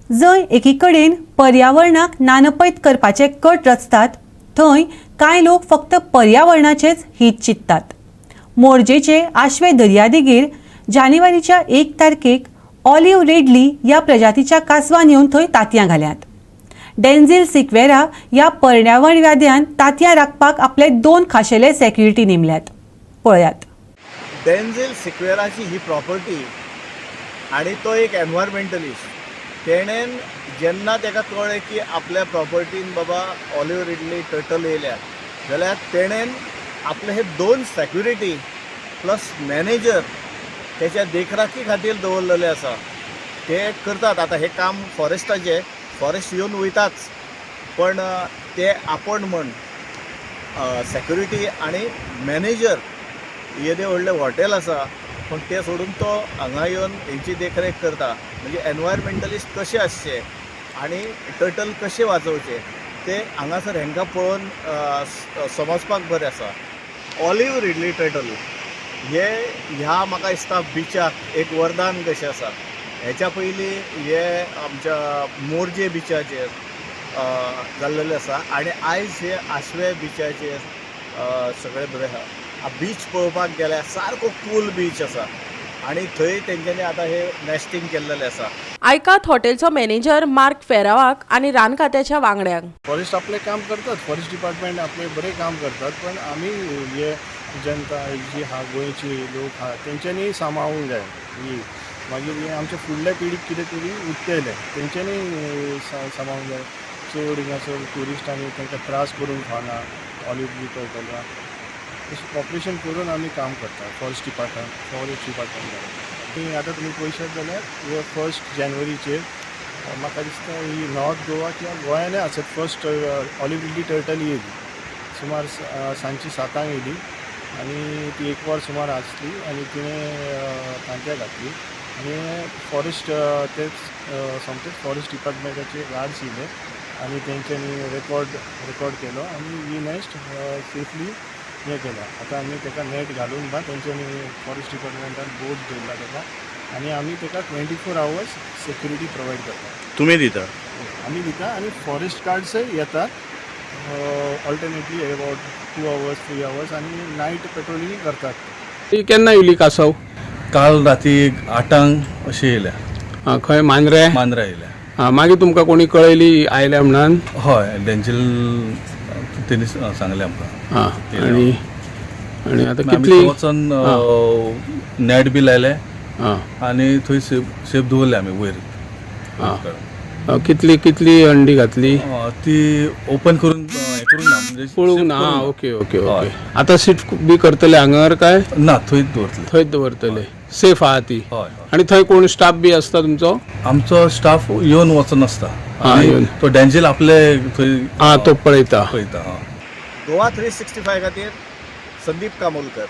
जंय एकीकडेन पर्यावरणाक नानपयत करपाचे कट रचतात, थंय कांय लोक फक्त पर्यावरणाचेच हीत चिंततात. मोरजेचे आशवे दर्यादेगेर जानेवारीच्या 1 तारखेक ऑलिव्ह रेडली ह्या प्रजातीच्या कांसवान येवन थंय तांतयां घाल्यांत. डेन्झिल सिक्वेरा ह्या पर्यावरणवाद्यान तांतयां राखपाक आपले दोन खाशेले सेक्युरिटी नेमल्यात. पळयात. डेन्झिल सिक्वेराची ही प्रॉपर्टी आनी तो एक एनवायरमेंटलिस्ट. तेणेन जेन्ना तेका कळ्ळें की आपल्या प्रॉपर्टीन बाबा ऑलिव्ह रिडली टर्टल येयल्या, जाल्यार तेणेन आपले हे दोन सेक्युरिटी प्लस मॅनेजर तेच्या देखराखी खातीर दवरलेले आसा. ते करतात आतां हें काम फॉरेस्टाचें. फॉरेस्ट येवन वयताच, पण ते आपण म्हण सेक्युरिटी आनी मॅनेजर. येदें व्हडलें हॉटेल आसा, पूण तें सोडून तो हांगा येवन हेंची देखरेख करता. म्हणजे एनवायरमेंटलिस्ट कशे आसचे आनी टर्टल कशे वाचोवचे ते हांगासर हेंकां पळोवन समजपाक बरें आसा. ऑलिव्ह रिडली टर्टल हे ह्या म्हाका दिसता बिचाक एक वरदान कशें आसा. हेच्या पयलीं हे आमच्या मोरजे बिचाचेर जाल्लेलें आसा आनी आयज हे आशवे बिचाचेर सगळें बरें आहा. बीच पळोवपाक गेल्यार सारको कूल बीच आसा आनी थंय तेंच्यांनी आतां हे नॅस्टींग केल्लेलें आसा. आयकात हॉटेलचो मॅनेजर मार्क फेरावाक आनी रान खात्याच्या वांगड्यांक. फॉरेस्ट आपलें काम करतात, फॉरेस्ट डिपार्टमेंट आपलें बरें काम करतात, पण आमी हे जनता जी आहा, गोंयची लोक आहा, तेंच्यांनी सांबाळूंक जाय ही. मागीर हें आमच्या फुडल्या पिढीक कितें तरी उरतलें, तेंच्यांनी सांबाळूंक जाय. चड हिंगासर ट्युरिस्टांनी तांकां त्रास करूंक फावना. ऑलिव्ह बी टर्टलां तशें कॉपरेशन करून आमी काम करता फॉरेस्ट डिपार्टमेंट. आनी आतां तुमी पळयशात जाल्यार हे 1 जानेवारीचेर म्हाका दिसता ही नॉर्थ गोवा किंवा गोंयानय आसत, फर्स्ट ऑलिव्ह रिडली टर्टल येयली. सुमार सांजची 7 येयली आनी ती एक वर सुमार आसली आनी तिणें तांतयां घातली आनी फॉरेस्ट तेच सोमतेच फॉरेस्ट डिपार्टमेंटाचे गार्ड्स येयले आनी तेंच्यांनी रेकॉर्ड केलो आनी ही नॅस्ट सेफली हें केलें. आतां आमी ताका नेट घालूंक ना. तेंच्यांनी फॉरेस्ट डिपार्टमेंटान बोट दवरला ताका आनी आमी ताका 24 आवर्स सेक्युरिटी प्रोवायड करता. तुमी दिता? आमी दिता आनी फॉरेस्ट गार्ड्सय येतात alternately about 2 hours, 3 hours आनी नायट पेट्रोलिंग करतात. ती केन्ना येयली कासव? काल राती 8 अशी येयल्या. आं, खंय, मांद्रे? मांद्रा येयल्या. आं, मागीर तुमकां कोणी कळयली आयल्या म्हणून? हय, डेन्झिल तेणी सांगलें आमकां. आं, आनी आनी आतां आमी कितली वचोन नॅट बी लायले आनी थंय सेफ सेफ दवरले आमी वयर. आं, कितली कितली अंडी घातली? ती ओपन करून हें करूंक ना, म्हणजे पळोवंक safe ना. करूंक आं ना. ओके ओके ओके आतां शिफ्ट बी करतले हांगर काय? ना, थंयच दवरतले. थंयच दवरतले. सेफ आहा ती? हय हय. आनी थंय कोण स्टाफ बी आसता तुमचो? आमचो स्टाफ येवन वचोन आसता आनी येवन. तो डेन्झिल आपले थंय आं, तो पळयता. पळयता, हय. गोवा 365 खातीर संदीप कामोलकर.